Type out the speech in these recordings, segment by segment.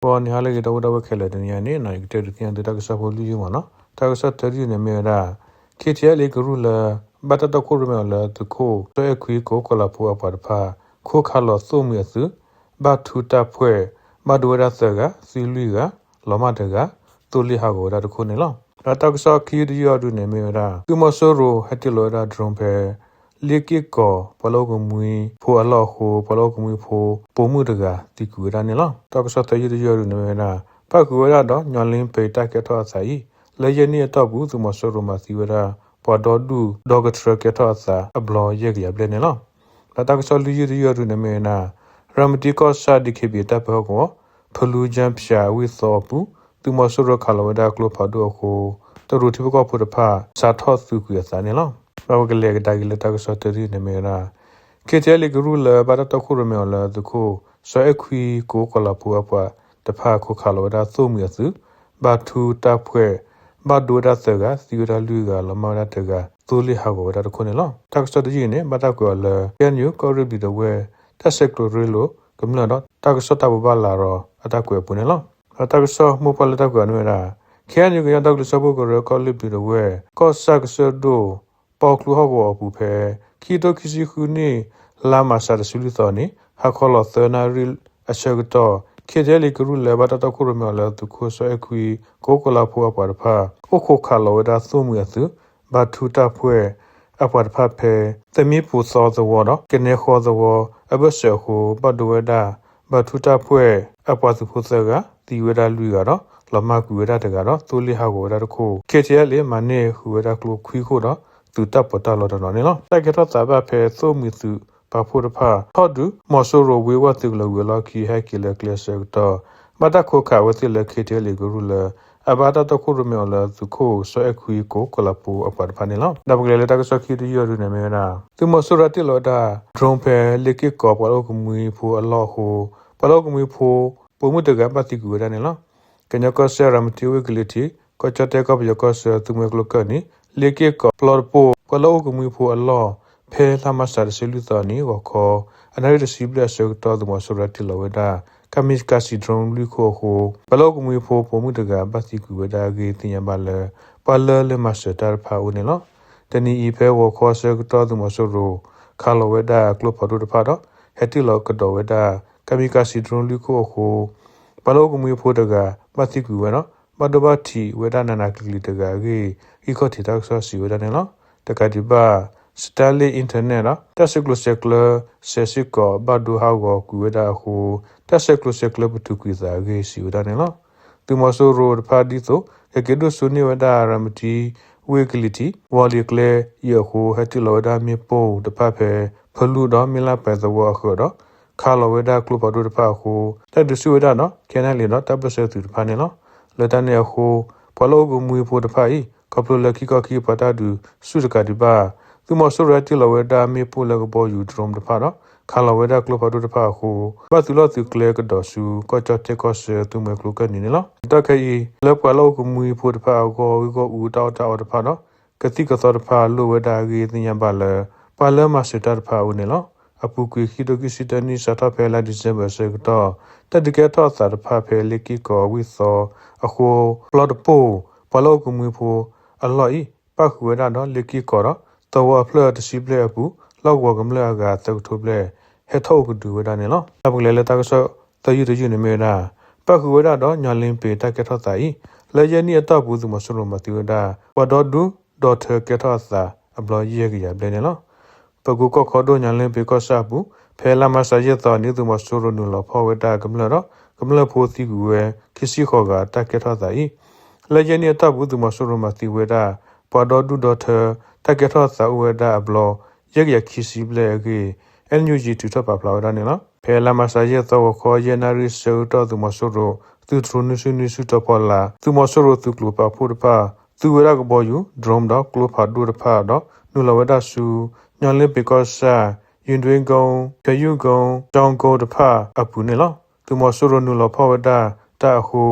ဂီၤနံၤဟါလၢအဂ့ၤ ဒီပုၢ်ဝဲၢ်ခဲလၢာ်, တနံၤအံၤန့ၣ် ယကတဲဒုးသ့ၣ်ညါသုတၢ်ကစီၣ်ဖိလွံၢ်ယုၢ်မးနီၤ. တၢ်ကစီၣ်တၢယုၢ်န့ၣ်မ့ၢ်ဝဲဒၣ် ခ့ထံအဲလ့ကရူၢ်လၢ ဘၣ်တၢ်တီခိၣ်ရိၣ်မဲအီၤလၢသုးခိၣ် စီၤအဲၣ်ခွံကိးကီၤလၤဖိအပှၤတဖၣ် ခိးခးလီၤသိၣ်မှံၤအသုး ဘၣ်ထူတၢ်ဖှဲး ဘၣ်ဒိဝဲဒၣ်သၢဂၤ သံလွံၢ်ဂၤ လီၤမၢ်တဂၤ သိလ့ၣ်ဟးဂီၤဝဲဒၣ်တခိၣ်န့ၣ်လီၤ. ဒီးတၢ်ကစီၣ်ခံယုၢ်တယုၢ်အံၤဒုးန့ၣ်မ့ၢ်ဝဲဒၣ် သုးမီၤစိရိၤဟဲတ့ၢ်လီၤဝဲဒၣ် drone ဖဲ လ့ၣ်က့ၢ်ကီၤ ပှၤလၢအိၣ်ကမှံဖိအလီၢ်အဃိ ပှၤလၢအိၣ်ကမှံဖိ ပိာ်မုၣ်တဂၤသံကွံာ်ဝဲဒၣ်န့ၣ်လီၤ. တၢ်ကစီၣ်သၢယုၢ်တယုၢ်အံၤဒုးန့ၣ်မ့ၢ်ဝဲဒၣ် ပၣ်ဃုာ်ဝဲဒၣ်ဒီး ညီလ့ပ့ၤတၢ်ကဲထီၣ်အသးအံၤ လၢယဲၢ်နံၣ်အတီၢ်ပူၤ သုးမီၤစိရိၤမၤသံဝဲဒၣ် ပှၤဒီဒူၣ်ဒီကထြၢကဲထီၣ်အသးအဘျီယဲၢ်ကယၤဘျဲၣ်န့ၣ်လီၤ. ဒီးတၢ်ကစီၣ်လွံၢ်ယုၢ်တယုၢ်အံၤဒုးန့ၣ်မ့ၢ်ဝဲဒၣ် ရၤမတံကီၢ်ဆၣ် DKBA တၢ်ပၢဟီၣ်ကဝီၤ ဖလူကၠၣ်ဖၠၣ်ဝ့ၢ်သီအပူၤ သုးမီၤစိရိၤခးလီၤဝဲဒၣ်ကျိဖးဒိၣ်အဃိ တရူးထံဖိကီၢ်ဖိတဖၣ် စးထီၣ်သူကွံာ်အသးန့ၣ်လီၤ. ဒီးပကလဲၤကဒါက့ၤလၢတၢ်ကစီၣ်တၢဒုန့ၣ်မ့ၢ်ဝဲဒၣ် ခ့ထံအဲလ့ကရူၢ်လၢ ဘၣ်တၢ်တီခိၣ်ရိၣ်မဲအီၤလၢသုးခိၣ် စီၤအဲၣ်ခွံကိးကီၤလၤဖိအပှၤတဖၣ် ခိးခးလီၤဝဲဒၣ်သိၣ်မှံၤအသုး ဘၣ်ထူတၢ်ဖှဲး ဘၣ်ဒိဝဲဒၣ်သၢဂၤ သံဝဲဒၣ်လွံၢ်ဂၤ လီၤမၢ်ဝဲဒၣ်တဂၤ သိလ့ၣ်ဟးဂီၤဝဲဒၣ်တခိၣ်န့ၣ်လီၤ. တၢ်ကစီၣ်တယုၢ်အံၤန့ၣ် ဘၣ်တၢ်ကွဲးအီၤလၢ KNU ကီၢ်ရ့ၣ်ဘျံးဒဝဲၢ် တၢ်ဆဲးကျိးရ့လိာ်ကမျၢၢ်ဒီး တၢ်ကစီၣ်တၢ်ဘိးဘၣ်လးဒီးအတၢ်ကွဲးအပူၤန့ၣ်လီၤ. ဒီးတၢ်ကစီၣ်မိၢ်ပှၢ်လၢတၢ်ကွဲးအီၤန့ၣ်ဝဲဒၣ် KNU ကညီဒီကလုာ်စၢဖှိၣ်ကရၢကီၢ်ရ့ၣ်ဘျံးဒဝဲၢ် ကီၢ်ဆၣ်ကစၢၢ်ဒိၣ် ပီချိဟီၣ်ကဝီၤအပူၤဖဲ ခံကထိခံဆံဃုနံၣ် လါမးရှးတဆံလွံၢ်သီန့ၣ် ဟါခီလီၤသၢနၣ်ရံၣ်အဆၢကတီၢ် ခ့ထံအဲလ့ကရူၢ်လၢ ဘၣ်တၢ်တီခိၣ်ရိၣ်မဲအီၤလၢသုးခိၣ်စီၤအဲၣ်ခွံ ကိးကီၤလၤဖိအပှၤတဖၣ် အိၣ်ခိးခးလီၤဝဲဒၣ်သိၣ်မှံၤအသုး ဘၣ်ထူတၢ်ဖှဲး အပှၤတဖၣ်ဖဲ သမံပူၤသီသဝီဒီး ကနဲဃီသဝီအဘၢၣ်စၢၤအဃိ ဘၣ်ဒိဝဲဒၣ် ဘၣ်ထူတၢ်ဖှဲး အပှၤသုးဖိသၢဂၤ သံဝဲဒၣ်လွံၢ်ဂၤဒီး လီၤမၢ်ကွံာ်ဝဲဒၣ်တဂၤဒီး သိလ့ၣ်ဟးဂီၤဝဲဒၣ်တခိၣ် KTLA မၤန့ၢ်ဃုာ်ဝဲဒၣ်ကျိခွံခိၣ်ဒီး သုးတၢ်ပီးတၢ်လီတနီၤန့ၣ်လီၤ. တၢ်ကဲထီၣ်သးဘၣ်ဖဲသိၣ်မှံၤသုးပာ်ဖှိၣ်တဖၣ် ထီၣ်ဒုး မီၤစိရိၤဝ့ဝၢ်သုးကလၢၤဝံၤအလီၢ်ခံ ဟဲက့ၤလၢကျဲအဆၢကတီၢ် ဘၣ်တၢ်ခိးခးအဝဲသ့ၣ်လၢ KTLA ကရူၢ်လၢ အဘၣ်တၢ်တီခိၣ်ရိၣ်မဲအီၤလၢသုးခိၣ်စီၤအဲၣ်ခွံကိးကီၤလၤဖိအပှၤတဖၣ်န့ၣ်လီၤ. ဒီးပကလဲၤလၢတၢ်ကစီၣ်ခံတယုၢ်အံၤဒုန့ၣ်မ့ၢ်ဝဲဒၣ် သုးမီၤစိရိၤတ့ၢ်လီၤဝဲဒၣ် drone ဖဲလ့ၣ်က့ၢ်ကီၤ ပှၤလၢအိၣ်ကမှံဖိအလီၢ်အဃိ ပှၤလၢအိၣ်ကမှံဖိ ပိာ်မုၣ်တဂၤဘၣ်သံကွံာ်ဝဲဒၣ်န့ၣ်လီၤ. ကညီကီၢ်စဲၣ် ရၤမတံဝ့ၢ်ကလံၤထံး ကီၢ်ကၠီၣ်တဲၣ်ကီၢ်ပယီၤကီၢ်ဆၢ သုးမွဲကျိကၢၢ်နံၤ လ့ၣ်က့ၢ်ကီၤပျီတပိၢ် ပှၤလၢအိၣ်ကမှံဖိအလီၢ် ဖဲလါမးရှးတဆံလွံၢ်သီနံၤ ဂီၤခီ အနၣ်ရံၣ်တဆံဘျဲၣ်အဆၢကတီၢ် သုးမီၤစိရိၤတ့ၢ်လီၤဝဲဒၣ် kamikaze drone လွံၢ်ခိၣ်အဃိ ပှၤလၢအိၣ်ကမှံဖိပိာ်မုၣ်တဂၤ ဘၣ်သံကွံာ်ဝဲဒၣ်အဂ့ၢ် သ့ၣ်ညါဘၣ်လၢ ပှၤလၢလဲၤမၤစၢၤတၢ်တဖၣ်အအိၣ်န့ၣ်လီၤ. တနံၤအံၤဖဲဂီၤခီအဆၢကတီၢ် သုးမီၤစိရိၤ ခးလီၤဝဲဒၣ်ကျိဖးဒိၣ်တဖၣ်ဒီး ဟဲတ့ၢ်လီၤကဒီးဝဲဒၣ် kamikaze drone လွံၢ်ခိၣ်အဃိ ပှၤလၢအိၣ်ကမှံဖိတဂၤ ဘၣ်သံကွံာ်ဝဲဒီး ဘၣ်ဒိဘၣ်ထံးဝဲဒၣ်နးနးကျံၤကျံၤတဂၤအဂ့ၢ် ဂံၢ်ခီၣ်ထံးတၢ်ကစီၣ်စံးဝဲဒၣ်န့ၣ်လီၤ. တကးဒံးဘၣ် Starlink internet ဒီး တၢ်ဆဲးကျိးဆဲးကျၢစဲးစ့ၢ်ကီး ဘၣ်ဒိဟးဂီၤကွံာ်ဝဲဒၣ်အဃိ တၢ်ဆဲးကျိးဆဲးကျၢပတုာ်ကွံာ်သးအဂ့ၢ် စံးဝဲဒၣ်န့ၣ်လီၤ. သုးမီၤစိရိၤတဖၣ်ဒ်သိး ကက့ၤဒိၣ်စိန့ၢ်ဝဲဒၣ် ရၤမတံဝ့ၢ်ကလံၤထံး ဝီၤလ့ၤကျဲအံၤအဃိ ဟဲတ့ၢ်လီၤဝဲဒၣ်မ့ၣ်ပိၢ်တဖၣ်ဖဲ ဖလူဒီးမ့ၣ်လၣ်ပှဲၤသဝီအဃၢၤဒီး ခးလီၤဝဲဒၣ်ကျိဖးဒိၣ်တဖၣ်အဃိ တၢ်ဒုးဆူၣ်ဝဲဒၣ်ဒီး ခဲနၣ်လံၤဒီးတၢ်ဘၢၣ်စၢၤသုးတဖၣ်န့ၣ်လီၤ. လၢတၢ်န့ၣ်အဃိ ပှၤလၢအိၣ်ကမှံဖိတဖၣ်အံၤ ခီဖျိလၢခံခီခံကပၤတၢ်ဒုးဆူၣ်တကးဒံးဘၣ် သုးမီၤစိရိၤဟဲတ့ၢ်လီၤဝဲဒၣ်မ့ၣ်ပိၢ်လၢကဘီယူၤ drone တဖၣ်ဒီး ခးလီၤဝဲဒၣ်ကျိဖးဒိၣ်တဖၣ်အဃိ ဘၣ်သုးလီၢ်သုးကျဲကဒီးဆူ ကီၢ်ကၠီၣ်တဲၣ်ကီၢ်ဆၢ သုးမွဲကျိကၢၢ်နံၤန့ၣ်လီၤ. တကတီၢ်ခဲအံၤ လၢပှၤလၢအိၣ်ကမှံဖိတဖၣ်အဂီၢ်ဂံၢ်ဂီၢ်အူတၢ်အီၣ်တၢ်အီတဖၣ်ဒီး ကသံၣ်ကသီတဖၣ်လိၣ်ဝဲဒၣ်အဂ့ၢ် သ့ၣ်ညါဘၣ်လၢ ပှၤလၢမၤစၢၤတၢ်တဖၣ်အအိၣ်န့ၣ်လီၤ. အပူၤကွံာ်ခံကထိခံဆံတၢနံၣ် စးထီၣ်ဖဲလါ December အဆၢကတီၢ် တၢ်ဒုးကဲထီၣ်သးတဖၣ်ဖဲလ့ၣ်က့ၢ်ကီၤဝ့ၢ်သီအဃိ ပျီတပိၢ် ပှၤလၢအိၣ်ကမှံဖိအလီၢ်အံၤ ပၣ်ဃုာ်ဝဲဒၣ်ဒီးလ့ၣ်က့ၢ်ကီၤဒီး သဝီအဖျၢၣ်တဆံဘျဲၣ်အပူၤ လီၢ်ကဝီၤကမျၢၢ်အဂၤသၢကထိဘျဲၣ် ဟဲထီၣ်အိၣ်ကဒုဝဲဒၣ်န့ၣ်လီၤ. ဒီးပကလဲၤလၢတၢ်ကစီၣ်သၢယုၢ်တယုၢ်န့ၣ်မ့ၢ်ဝဲဒၣ် ပၣ်ဃုာ်ဝဲဒၣ်ဒီး ညီလ့ပ့ၤတၢ်ကဲထီၣ်သးအံၤ လၢယဲၢ်နံၣ်အတီၢ်ပူၤ သုးမီၤစိရိၤမၤသံဝဲဒၣ် ပှၤဒီဒူၣ်ဒီထၢကဲထီၣ်အသးအဘျီယဲၢ်ကယၤဘျဲၣ်န့ၣ်လီၤ. ပကူကီၢ်ခီဒိၣ် ညီလ့ပ့ၤကီၢ်ဆၣ်အပူၤ ဖဲလါမးရှးယဲၢ်သီနံၤ သုးမီၤစိရိၤနုာ်လီၤဖီၣ်ဝဲဒၣ်ကမျၢၢ်ဒီး ကမျၢၢ်ဖိသံကွံာ်ဝဲ ခံဆံဃိးဂၤတၢ်ကဲထီၣ်သးအံၤ လၢယဲၢ်နံၣ်အတီၢ်ပူၤ သုးမီၤစိရိၤမၤသံဝဲဒၣ် ပှၤဒီဒူၣ်ဒီထၢ တၢ်ကဲထီၣ်သးအိၣ်ဝဲဒၣ်အဘျီ ယဲၢ်ကယၤခံဆံဘျဲၣ်အဂ့ၢ် NUG ထုးထီၣ်ပာ်ဖျါဝဲဒၣ်န့ၣ်လီၤ. ဖဲလါမးရှးယဲၢ်သီ ဂီၤခီယဲၢ်နၣ်ရံၣ်ဆၢကတီၢ် သုးမီၤစိရိၤ သုးတြူးနွံဆံနွံဆူတီၤဖီလာ် သုးမီၤစိရိၤသုးကျိၤပာ်ဖှိၣ်တဖၣ် သူဝဲဒၣ်ကဘီယူၤ drone ဒီးကျိဖးဒိၣ်တဖၣ်ဒီး နုာ်လီၤဝဲဒၣ်ဆူ ညီလ့ပ့ၤကီၢ်ဆၣ် ယွၤဒွ့ကီ ဖဲယုၢ်ကီ ကၠီကီတဖၣ်အပူၤန့ၣ်လီၤ. သုးမီၤစိရိၤနုာ်လီၤဖီၣ်ဝဲဒၣ်တၢ်အဃိ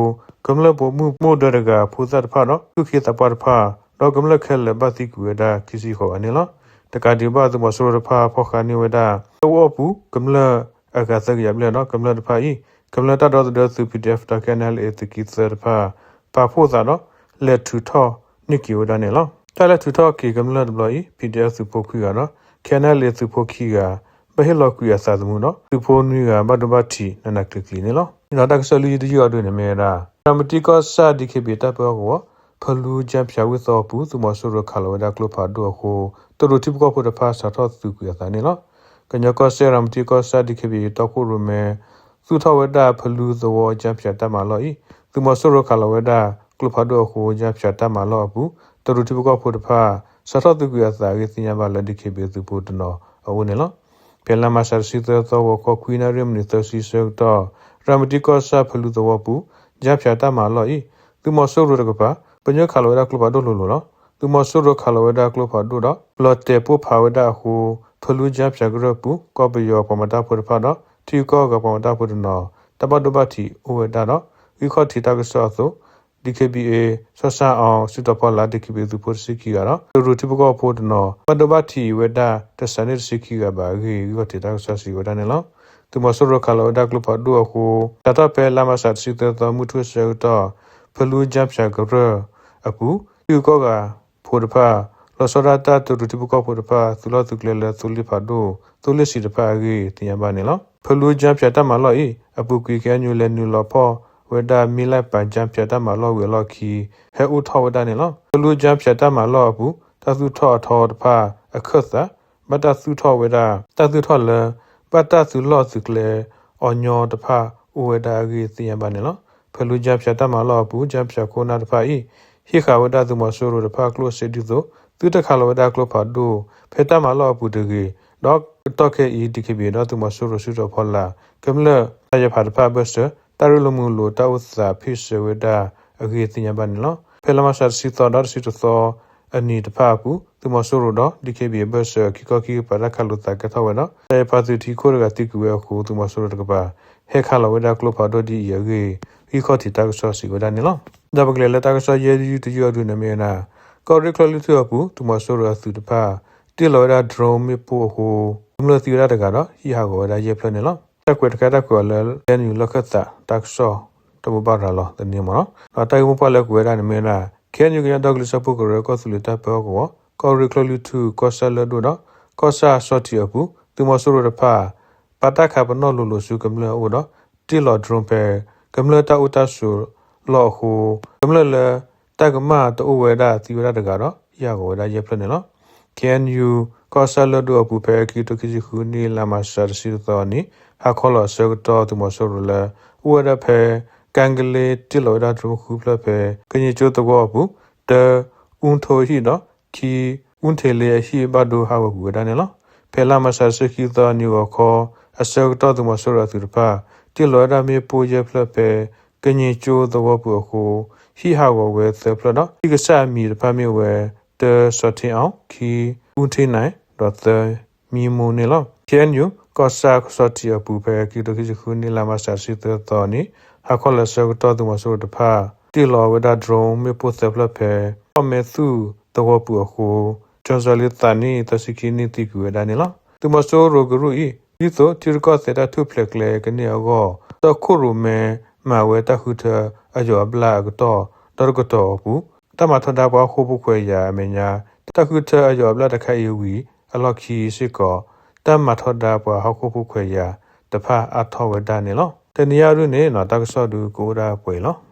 ကမျၢၢ်ပိာ်မုၣ်မိၢ်ဒၢတဂၤ ဖိသၣ်တဖၣ်ဒီး သူၣ်က့သးပှၢ်တဖၣ် ဒီးကမျၢၢ်ခဲလၢာ်ဘၣ်သံကွံာ်ဝဲဒၣ် ခံဆံဃိးဂၤန့ၣ်လီၤ. တကးဒံးဘၣ် သုးမီၤစိရိၤတဖၣ်ဖီၣ်ဃာ်န့ၢ်ဝဲဒၣ် သဝီအပူၤကမျၢၢ်အဂၤသၢကယၤဘျဲၣ်ဒီး ကမျၢၢ်တဖၣ်အံၤ ကမျၢၢ်တၢ်ဒီသဒၢသုး P D F ဒီး K N L A သုးက့သၢတဖၣ် ပာ်ဖှိၣ်သးဒီး လဲၤထုးထီၣ်န့ၢ်က့ၤဝဲဒၣ်န့ၣ်လီၤ. တၢ်လဲၤထုးထီၣ်က့ၤကမျၢၢ်တဘျီအံၤ P D F သုးဖိခွံဂၤဒီး K N L A သုးဖိခံဂၤ ဘၣ်ဟ့ၣ်လီၤကွံာ်အသးသမူဒီး သုးဖိနွံဂၤဘၣ်ဒိဘၣ်ထံးနးနးကျံၤကျံၤန့ၣ်လီၤ. ဒီးတၢ်ကစီၣ်လွံၢ်ယုၢ်တယုၢ်အံၤဒုန့ၣ်မ့ၢ်ဝဲဒၣ် ရၤမတံကီၢ်ဆၣ် D K B A တၢ်ပၢဟီၣ်ကဝီၤ ဖလူကၠၢဖၠးဝ့ၢ်သီအပူၤ သုးမီၤစိရိၤခးလီၤဝဲဒၣ်ကျိဖးဒိၣ်အဃိ တရူးထံဖိကီၢ်ဖိတဖၣ်စးထီၣ်သုးကွံာ်အသးန့ၣ်လီၤ. ကညီကီၢ်စဲၣ် ရၤမတံကီၢ်ဆၣ် D K B A တီခိၣ်ရိၣ်မဲ သူၣ်ထီၣ်ဝဲဒၣ်ဖလူသဝီကၠၢဖၠးတၢ်မၤလီၢ်အံၤ သုးမီၤစိရိၤခးလီၤဝဲဒၣ်ကျိဖးဒိၣ်အဃိ ကၠၢဖၠးတၢ်မၤလီၢ်အပူၤ တရူးထံဖိကီၢ်ဖိတဖၣ် စးထီၣ်သုးကွံာ်အသးအဂ့ၢ်သ့ၣ်ညါဘၣ်လၢ D K B A သုးဖိတနီၤအအိၣ်န့ၣ်လီၤ. ဖဲလါမးရှးတဆံသၢသီ ဂီၤခီခွံနၣ်ရံၣ်မံးနံးသၢဆံဆၢကတီၢ် ရၤမတံကီၢ်ဆၣ်ဖလူသဝီပူၤ ကၠၢဖၠးတၢ်မၤလီၢ်အံၤ သုးမီၤစိရိၤတကပၤ ပညိၣ်ခးလီၤဝဲဒၣ်ကျိဖးဒိၣ်လိၤလိၤလီၤ. သုးမီၤစိရိၤခးလီၤဝဲဒၣ်ကျိဖးဒိၣ်ဒီး လီၤတဲာ်ပိၢ်ဖးဝဲဒၣ်အဃိ ဖလူကၠၢဖၠးကရၢၢ်ပူၤ ကီၢ်ပယီၤပှၤမၤတၢ်ဖိတဖၣ်ဒီး ထံဂုၤကီၢ်ဂၤပှၤမၤတၢ်ဖိတနီၤ တၢ်ဘၣ်ဒိဘၣ်ထံးအိၣ်ဝဲဒၣ်ဒီး ဂံၢ်ခီၣ်ထံးတၢ်ကစီၣ်အသိး D K B A စီၤစၣ်အီၤ စုတီၤဖီလာ် D K B A သုးဖိတဆံခံဂၤဒီး တရူးထံဖိကီၢ်ဖိတနီၤ ဘၣ်ဒိဘၣ်ထံးဝဲဒၣ် တစးန့ၢ်တဆံခံဂၤဘၣ်အဂ့ၢ် ဂံၢ်ခီၣ်ထံးတၢ်ကစီၣ်စံးဝဲဒၣ်န့ၣ်လီၤ. သုးမီၤစိရိၤခးလီၤဝဲဒၣ်ကျိဖးဒိၣ်အဃိ စးထီၣ်ဖဲလါမးရှးတဆံသၢသီ မုၢ်ထူၣ်ဆၢကတီၢ် ဖလူကၠၢဖၠးကရၢၢ်အပူၤ ထံဂုၤကီၢ်ဂၤဖိတဖၣ် လီၤဆီဒၣ်တၢ် တရူးထံဖိကီၢ်ဖိတဖၣ် သုးလီၢ်သုးကျဲလၢသိလ့ၣ်ဖးဒိၣ် သိလ့ၣ်ဆံးတဖၣ်အဂ့ၢ် သ့ၣ်ညါဘၣ်န့ၣ်လီၤ. ဖလူကၠၢဖၠးတၢ်မၤလီၢ်အံၤ အပူၤကွံာ် K N U လဲၤနုာ်လီၤဖီၣ်ဝဲဒၣ် မ့ၢ်လၢပၢ်ကၠၢဖၠးတၢ်မၤလီၢ်ဝံၤအလီၢ်ခံ ဟဲအိၣ်ထီၣ်ဝဲဒၣ်န့ၣ်လီၤ. ဖလူကၠၢဖၠးတၢ်မၤလီၢ်အပူၤ တၢ်သူၣ်ထီၣ်အထီတဖၣ်အခၢၣ်သး ဘၣ်တၢ်သူၣ်ထီၣ်ဝဲဒၣ် တၢ်သူၣ်ထီၣ်လၢ ဘၣ်တၢ်သုးလီၢ်သုးကျဲအီၤညီတဖၣ်အိၣ်ဝဲဒၣ်အဂ့ၢ် သ့ၣ်ညါဘၣ်န့ၣ်လီၤ. ဖလူကၠၢဖၠးတၢ်မၤလီၢ်အပူၤ ကၠၢဖၠးခိၣ်နၢ်တဖၣ်အံၤ ဟ့ၣ်ဃာ်ဝဲဒၣ်သုးမီၤစိရိၤတဖၣ်ကျိၣ်စ့ဒ်သိး သုတခးလီၤဝဲဒၣ်ကျိဖးဒိၣ် ဖဲတၢ်မၤလီၢ်အပူၤတဂ့ၤ, ဒီးကတီၢ်ခဲအံၤ D K B A ဒီးသုးမီၤစိရိၤစုတီၤဖီလာ် ကမျၢၢ်တၢ်ယဲၢ်ဖးတဖၣ်အဘၢၣ်စၢၤ တၢ်ရ့လိာ်မုာ်လိာ်တၢ်အိၣ်သးဖ့ၣ်ဆၢဝဲဒၣ်အဂ့ၢ် သ့ၣ်ညါဘၣ်န့ၣ်လီၤ. ဖဲလါမးရှးတဆံသီဒီးတဆံတသီအနံၤတဖၣ်အပူၤ သုးမီၤစိရိၤဒီး D K B A အဘၢၣ်စၢၤခံခီခံကပၤ တၢ်ခးလိာ်သးကဲထီၣ်ဝဲဒီး တၢ်ယဲၢ်ဖးသုးထံခိၣ်တဂၤသံကွံာ်ဝဲအဃိ သုးမီၤစိရိၤတကပၤ ဟဲခးလီၤဝဲဒၣ်ကျိဖးဒိၣ်ဒ်အံၤအဂ့ၢ် ဂံၢ်ခီၣ်ထံးတၢ်ကစီၣ်စံးဝဲဒၣ်န့ၣ်လီၤ. ဒီးပကလဲၤလၢတၢ်ကစီၣ်ယဲၢ်ယုၢ်တယုၢ်အံၤဒုန့ၣ်မ့ၢ်ဝဲဒၣ် ကီၢ်ရ့ၣ်ကၠီၣ်လွံၢ်ထူၣ်အပူၤ သုးမီၤစိရိၤအသုးတဖၣ် တ့ၢ်လီၤဝဲဒၣ် drone မ့ၣ်ပိၢ်အဃိ ကမျၢၢ်သံဝဲဒၣ်တဂၤဒီး ဟံၣ်ဟးဂီၤဝဲဒၣ်ယဲၢ်ဖျၢၣ်န့ၣ်လီၤ. တၢ်ကွဲးတခါတၢ်ကွဲးအီၤလၢ K N U လီၢ်ခၢၣ်သးတၢ်ကစီၣ်တၢ်ဘိးဘၣ်ရၤလီၤသန့မ့ၢ်နီၤ. ဒီးတၢ်ဂ့ၢ်မိၢ်ပှၢ်လၢကွဲးဝဲဒၣ်န့ၣ်မ့ၢ်ဝဲဒၣ် K N U ကညီဒီကလုာ်စၢဖှိၣ်ကရၢ ကီၢ်သူလ့ၤတၢ်ပၢဟီၣ်ကဝီၤ ကီၢ်ရ့ၣ်ကၠီၣ်လွံၢ်ထူၣ် ကီၢ်ဆၣ်လၢၢ်ဒိၣ်ဒီး ကီၢ်ဆၣ်စီၣ်ထံးအပူၤ သုးမီၤစိရိၤတဖၣ် ပာ်တၢ်ခးပနီၣ်လိၤလိၤဆူကမျၢၢ်အအိၣ်ဒီး တ့ၢ်လီၤ drone ဖဲ ကမျၢၢ်တၢ်အိၣ်တၢ်ဆိးလီၢ်အဃိ ကမျၢၢ်လၢတၢ်ကမၣ်တအိၣ်ဝဲဒၣ်သံဝဲဒၣ်တဂၤဒီး ဟံၣ်ဟးဂီၤဝဲဒၣ်ယဲၢ်ဖျၢၣ်န့ၣ်လီၤ. K N U ကီၢ်ဆၣ်လၢၢ်ဒိၣ်အပူၤဖဲ ခံကထိခံဆံဃုနံၣ် လါမးရှးတဆံတသီအနံၤ ဟါခီလီၤအဆၢကတီၢ် သုးမီၤစိရိၤလၢ အိၣ်ဝဲဒၣ်ဖဲ ကၣ်ကလ့ တ့ၢ်လီၤဝဲဒၣ် drone ဃုဖျၢၣ်ဖဲ ကညံၣ်ကၠိသဝီအပူၤ တၢ အူထိအဟံၣ်ဒီး ခံ အူထ့လ့အဟံၣ်ဘၣ်ဒိဟးဂီၤကွံာ်ဝဲဒၣ်န့ၣ်လီၤ. ဖဲလါမးရှးတဆံခံသီအနံၤဂီၤခီ အဆၢကတီၢ် သုးမီၤစိရိၤအသုးတဖၣ် တ့ၢ်လီၤဝဲဒၣ်မ့ၣ်ပိၢ်ယဲၢ်ဖျၢၣ်ဖဲ ကညံၣ်ကၠိသဝီပူၤအဃိ ဟံၣ်ဟးဂီၤဝဲသၢဖျၢၣ်ဒီး ဟံၣ်ကစၢ်အမံၤတဖၣ်မ့ၢ်ဝဲ တၢ စီၤထ့အီၤ, ခံ အူထ့နဲၣ် ဒီးသၢ မံမိၢ်န့ၣ်လီၤ. K N U ကီၢ်ဆၣ်စီၣ်ထံးအပူၤဖဲ ခံကထိခံဆံဃုနံၣ် လါမးရှးတဆံသၢသီအနံၤ ဟါခီလၢအဆၢကတီၢ် သုးမီၤစိရိၤတဖၣ် တ့ၢ်လီၤဝဲဒၣ် drone မ့ၣ်ပိၢ်သၢဖျၢၣ်ဖဲ ကီၢ်မဲသူၣ်သဝီပူၤအဃိ ကၠီၤစၢၤလံသးနံၣ် သၢဆံခံနံၣ် သံကွံာ်ဝဲဒၣ်န့ၣ်လီၤ. သုးမီၤစိရိၤကရူၢ်အံၤ ဒ်သိးထံရူၢ်ကီၢ်သဲးတၢ်ထူၣ်ဖျဲးကျဲကန့ၢ်အဂီၢ် တီခိၣ်ရိၣ်မဲမၤဝဲတၢ်ဃုထၢအယီၤအဘျၣ်အကတီၢ် ဒီတကတီၢ်အပူၤ တၢ်မၤထီဒါပှၤဟီၣ်ခိၣ်ဖိခွဲးယာ်အမဲာ်ညါ တၢ်ဃုထၢအယီၤအဘျၣ်တခါအံၤဝံၤအလီၢ်ခံစ့ၢ်ကီး တၢ်မၤထီဒါပှၤဟီၣ်ခိၣ်ဖိခွဲးယာ်တဖၣ်အါထီၣ်ဝဲဒၣ်န့ၣ်လီၤ. တနံၤအံၤဒုန့ၣ် တၢ်ကစီၣ်ဒုကအိၣ်ဒၣ်ပှဲၤအံၤလီၤ.